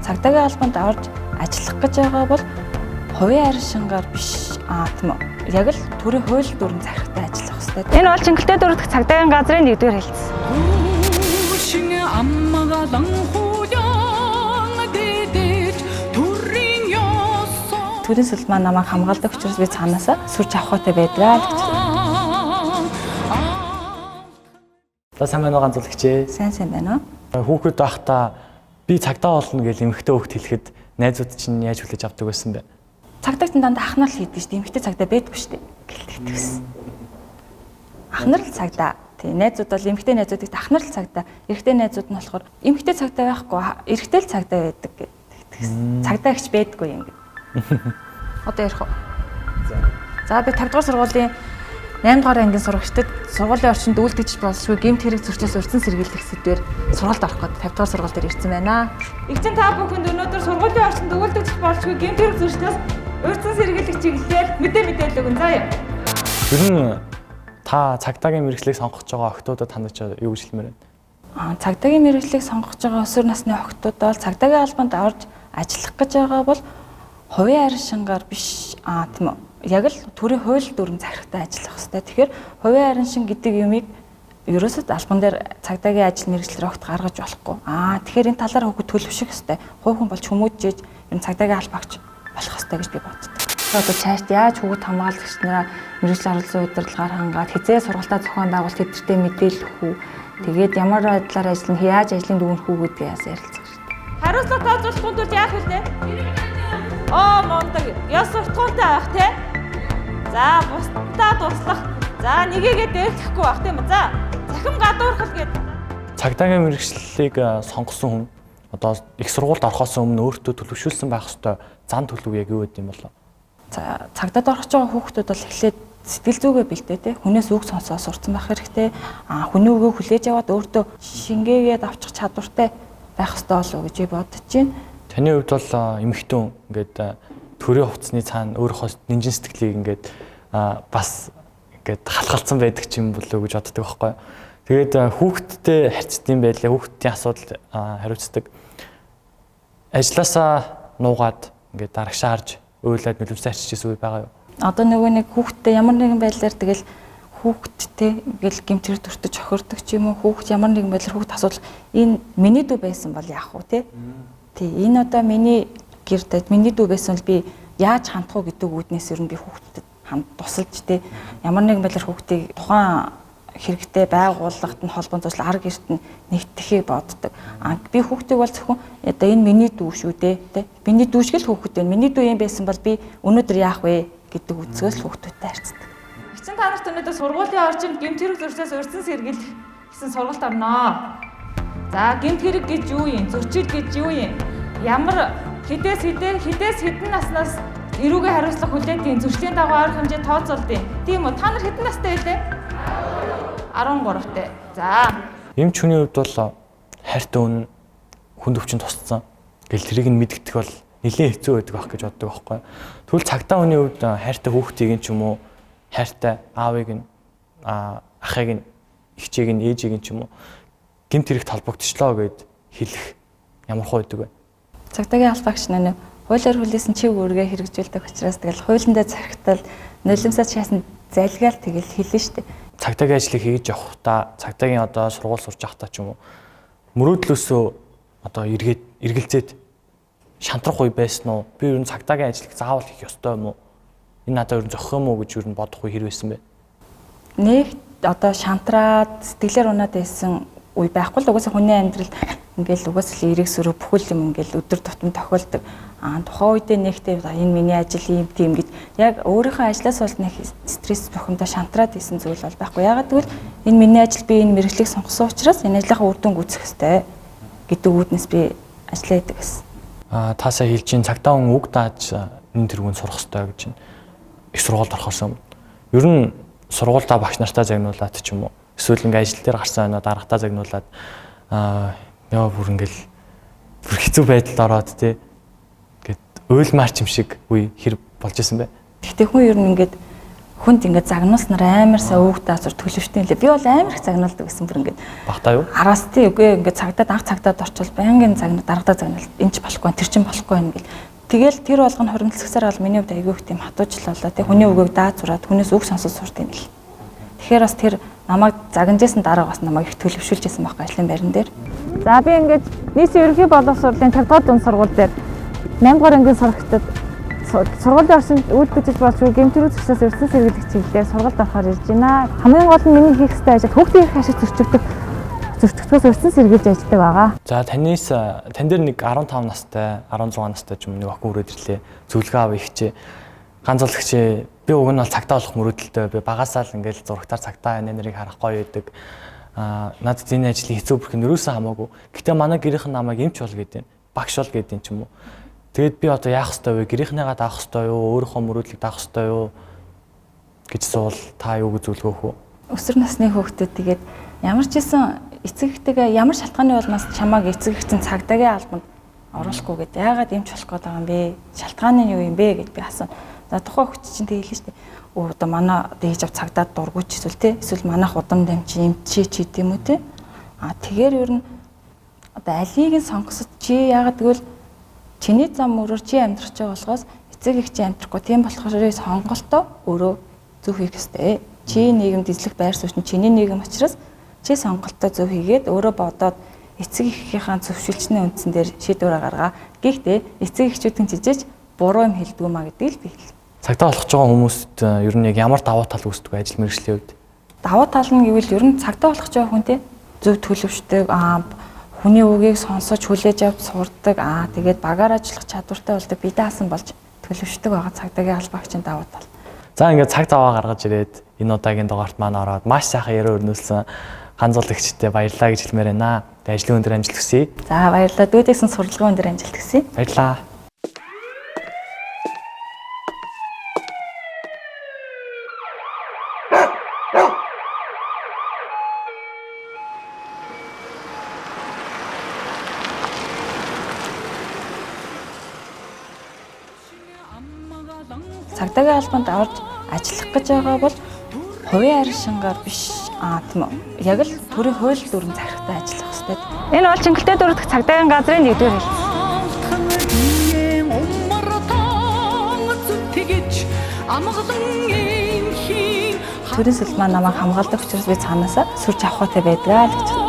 Цагдаагийн албанд орж ажиллах гэж байгаа бол хувийн аршингаар биш аа, тийм үү. Яг л төрийн хууль дүрм захирагтай ажиллах хэрэгтэй. Энэ бол Чингэлтэй дүүрэх цагдаагийн газрын нэгдүгээр хэлц. Шин амгалан хуян дэдэж төрийн ёсоо. Төрийн сүл маань намайг хамгаалдаг учраас би цаанаасаа сүрж авахтай байдгаа л гэж. За, сайн байна уу, ганцуулагч ээ? Сайн сайн байна уу? Хүүхэд байхдаа би цагдаа болно гэж эмэгтэй хүүхд хэлэхэд найзууд чинь яаж хүлээж авдаг байсан бэ? Цагдаагч дандаа ах нар л хийдэг шүү дээ. Эмэгтэй цагдаа байдгүй шүү дээ. Гэлтэгдэг гэсэн. Ах нар л цагдаа. Тий, найзууд бол эмэгтэй найзуудыг ах нар л цагдаа. Эрэгтэй найзууд нь болохоор эмэгтэй цагдаа байхгүй, эрэгтэй л цагдаа байдаг гэдэг гэсэн. Цагдаа ихч байдгүй юм гэдэг. Одоо ярих уу? За, би 5 дугаар сургуулийн 8 дугаар ангийн сурагчдад сургуулийн орчинд үйлдэж болшгүй гэмт хэрэг зөрчлөөс урьдчилан сэргийлэх сэдвээр сургалт орох гээд 5 дугаар сургууль дээр ирсэн байна. Игчин, та бүхэнд өнөөдөр сургуулийн орчинд үйлдэж болшгүй гэмт хэрэг зөрчлөөс урьдчилан сэргийлэх чиглэлээр мэдээлэл өгнө заа юу. Ер нь та цагдаагийн мэргэжлийг сонгож байгаа охидуудад хандаж юу гэж хэлмээр байна? Цагдаагийн мэргэжлийг сонгож байгаа өсвөр насны охидууд бол цагдаагийн албанд орж ажиллах гэж байгаа бол хувийн аршингаар биш аа, тийм үү. Яг л төрийн хууль дүрм захирагтай ажиллах хэрэгтэй. Тэгэхээр хувийн аршин гэдэг юмыг ерөөсөө албан дээр цагдаагийн ажил мэргэжлээр огт гаргаж болохгүй. Тэгэхээр энэ талаар хүүхэд төлөвшөх хэрэгтэй. Хувь хүн болж хүмүүжиж ер нь цагдаагийн албаагч болох хэрэгтэй гэж би боддог. Одоо цаашд яаж хүүхэд хамгаалагч нараа мэргэжил оролцсон удирдлагаар хангаад, хизээ сургалтаа зохион байгуулалт тэдэртээ мэдээлэх үү? Тэгээд ямар байдлаар ажиллана, яаж ажлын дүгнэх үү гэдгийг яас ярилцах шүү дээ. Хариуцлага тооцоолохгүй тулд яах вэ? Оо, мундаг. Ёс суртахуунтай байх те. За, бусдаа туслах. За, нэгийгээ дээрлэхгүй байх, тийм үү? За, захим гадуурхал гэдэг. Цагдаагийн мэргэжлийг сонгосон хүн одоо их сургуульд орохоос өмнө өөртөө төлөвшүүлсэн байх ёстой зан төлөв яг юу гэдэг юм болоо? За, цагдаад орох байгаа хүүхдүүд бол эхлээд сэтгэл зүгээ бэлдээ те. Хүнээс үг сонсоо сурцсан байх хэрэгтэй. Хүний үгээ хүлээж аваад өөртөө шингээгээд авчих чадвартай байх ёстой болов уу гэж би бодож байна. Таны хувьд бол эмэгтэй хүн ингээд төрийн хувцсны цаана өөрийнхөө нинжин сэтгэлийг ингээд бас ингээд халахалцсан байдаг ч юм болов уу гэж боддог байхгүй юу? Тэгээд хүүхдтэй харьцдаг юм байлээ, хүүхдийн асуудал хариуцдаг. Ажлаасаа нуугаад ингээд дарагшаа харж уйлаад нулимсаа арчиж үе байгаа юу? Одоо нөгөө нэг хүүхдтэй ямар нэгэн байдлаар тэгэл хүүхдтэй ингээл гэмт хэрэг төртөж хохирдог ч юм уу, хүүхд ямар нэгэн байдлаар хүүхд асуудал энэ миний дүү байсан бол яах вэ те? Тий, энэ одоо миний гэр миний дүү байсан бол би яаж хандах уу гэдэг үүднээс ер нь би хүүхдэд ханд тусалж те, ямар нэгэн байдлаар хүүхдийг тухайн хэрэгтэй байгууллагт нь холбоон зуршил арга гэрт нь нэгтгэхийг боддог. Би хүүхдийг бол зөвхөн одоо энэ миний дүү шүү дээ те. Миний дүү шиг л хүүхэд байна. Миний дүү юм байсан бол би өнөөдөр яах вэ гэдэг үгсээс л хүүхдүүдтэй харьцдаг. Эцэн, та нарт өнөөдөр сургуулийн орчинд гэмт хэрэг зөрчлөөс урьдчилан сэргийлэх гэсэн сургалт орноо. За, гэмт хэрэг гэж юу юм? Зөрчил гэж юу юм? Ямар хэдээс хэдэн хэдээс хэдэн наснаас эрүүгээ хариуцлага хүлээдэг, зөрчлийн дагуу арга хэмжээ тооцоолдог. Тийм үү? Та нар хэдэн настай байлээ? 13-тай. За. Эмч хүний хувьд бол хайртай хүн хүнд өвчин тусцсан. Гэл тэрийг нь мэдгдэх бол нэлээд хэцүү байдаг байх гэж боддог байхгүй. Тэгвэл цагдаа хүний хувьд хайртай хүүхдийг нь ч юм уу, хайртай аавыг нь, ахыг нь, эгчийг нь, ээжийг нь ч юм уу гэмт хэрэгт холбогдчихлоо гэд хэлэх ямар хуу байдаг вэ? Цагдаагийн албаагч нар хуулиар хүлээсэн чиг үүргээ хэрэгжүүлдэг учраас тэгэл хуулиндаа захирагтал нулимсаа чаасан залгаал тэгэл хэлнэ шүү дээ. Цагдаагийн ажлыг хийж явахдаа, цагдаагийн одоо сургууль сурч байхдаа ч юм уу мөрөөдлөөсөө одоо эргээд эргэлзээд шантрах үе байсан уу? Би ер нь цагдаагийн ажлыг заавал хийх ёстой юм уу? Энэ надад ер нь зохих юм уу гэж ер нь бодох үе хэр байсан бэ? Нэг одоо шантраад сэтгэлээр унаад байсан үе байхгүй л, угаасаа хүний амьдрал ингээл угаасаа л эрэг сөрөг бүхэл юм ингээл өдөр тутам тохиолдог. Тухайн үедээ нэгтэй энэ миний ажил ийм тийм гэж яг өөрийнхөө ажлаас бол нэг стресс, бухимдаа, шантраад исэн зүйл бол байхгүй. Ягаад гэвэл энэ миний ажил, би энэ мэргэжлийг сонгосон учраас энэ ажлынхаа үр дүн гүйцэх ёстой гэдэг үүднээс би ажиллаа хийдэг гэсэн. Таасаа хэлж чинь цагдаа хүн үг дааж энэ тэргүүнд сурах ёстой гэж байна. Их сургуульд орохоос өмнө. Ер нь сургуульдаа багш нартаа загнуулаад ч юм уу эсвэл ингээ ажил дээр гарсан өнөө дарагтаа загнуулаад яа бүр ингээл бүр хэцүү байдалд ороод те ингээд уйлмаар ч юм шиг үе хэр болж исэн бэ? Гэхдээ хүн ер нь ингээд Хүнд ингээд загнуулснаар амар сайн үг даазур төлөвштэй лээ. Би бол амар их загнуулдаг гэсэн бүр ингээд. Багтаа юу? Араас тий үгүй ингээд цагдаад анх цагдаад орчвол байнгын загнаа даргадаа загнал энэ ч болохгүй тэр чинь болохгүй юм гэл. Тэгэл тэр болгоно хуримтлахсаар бол миний хувьд айгүй их тийм хатуучлалаа тий хүний үгийг даазураад хүнээс үг сонсож сурт юм бэл. Тэгэхээр бас тэр намайг загнажсэн дарга бас намайг их төлөвшүүлжсэн байхгүй ажлын байран дээр. За би ингээд нийтийн ерөнхий боловсролын 5 дугаар дунд сургууль дээр 8 дугаар ангийн сурагчдад сургуулийн орчинд үйлдвэрлэж болж гэмт хэрэг зөрчлөөс өрсөн сэргийлэх чиглэлээр сургалт орохоор ирж байна. Хамгийн гол нь миний хийх ёстой ажил хүүхдийн эрх ашиг зөрчигдөхөөс өрсөн сэргийлж ажилладаг байгаа. За танаас тань дээр нэг 15 настай, 16 настай ч юм нэг охин хүрээд ирлээ. Зөвлөгөө авъя хичээ. Ганцуулагч би уг нь бол цагтаа болох мөрөөдөлтэй. Би багасаа л ингээл зурагтаар цагтаа энэ нарыг харах гоё байдаг. Аа надад энэ ажлын хэцүү бүрх нь ерөөсөн хамаагүй. Гэтэ манай гэрийнхэн намайг эмч бол гэдэг юм. Багш бол гэдэг юм ч юм уу. Тэгэд би одоо яах ёстой вэ? Гэрийнхнийгаа даах ёстой юу? Өөрийнхөө мөрөөдлийг даах ёстой юу? гэж суул та юу гэж зөвлөгөө өгөх вэ? Өсвөр насны хүүхдүүд тэгээд ямар ч байсан эцэг эхтэйгээ ямар шалтгааны улмаас чамааг эцэг эх чинь цагдаагийн албанд оруулахгүй гэд яагаад эмч болох гээд байгаа юм бэ? Шалтгаан нь юу юм бэ гэд би асууна. За тухайн хүүхд чинь тэг хэлнэ шүү дээ. Өө одоо манай одоо хийж ав цагдаад дургуй ч эсвэл те эсвэл манайх удам дамжи эмчээ ч гэдэм үү те. А тэгэхээр ер нь одоо алийг нь сонгосод чи яагаад гэвэл чиний зам өөрөөр чи амьдрах байгаа болохоос эцэг эх чи амьдрахгүй тийм болохоор сонголтоо өөрөө зөв хийх ёстой. Чи нийгэмд эзлэх байр суурь чинь чиний нийгэм учраас чи сонголтоо зөв хийгээд өөрөө бодоод эцэг эхийнхээ зөвшөөрчний үндсэн дээр шийдвэр гаргаа. Гэхдээ эцэг эхчүүдэн жижиж буруу юм хэлдэг юм а гэдгийг л би хэлнэ. Цагтаа болох байгаа хүмүүст ер нь яг ямар давуу тал үүсдэг вэ ажил мэргэжлийн хувьд? Давуу тал нь гэвэл ер нь цагтаа болох байгаа хүн те зөв төлөвшдөг, хүний үгийг сонсож хүлээж авч сурдаг, тэгээд багаар ажиллах чадвартай болдог, бие даасан болж төлөвшдөг байгаа цагдаагийн албаагчийн давуу тал. За ингээд цаг заваа гаргаж ирээд энэ удаагийн дугаарт маань ороод маш сайхан яриа өрнүүлсэн ганцуулагчтай баярлалаа гэж хэлмээр байна. Тэгээд ажлын өндөр амжилт хүсье. За баярлалаа. Дүүдээсэн сурлагын өндөр амжилт хүсье. Баярлалаа. Цагдаагийн албанд орж ажиллах гэж байгаа бол хувийн аршингаар биш тийм үү. Яг л төрийн хууль дүрм зархтай ажиллах хэрэгтэй. Энэ бол Чингэлтэй дүүрэх цагдаагийн газрын нэгдүгээр хэлц. Төрийн сүлд маань намайг хамгаалдаг учраас би цаанаасаа сүрж авахтай байдгаа л гэж.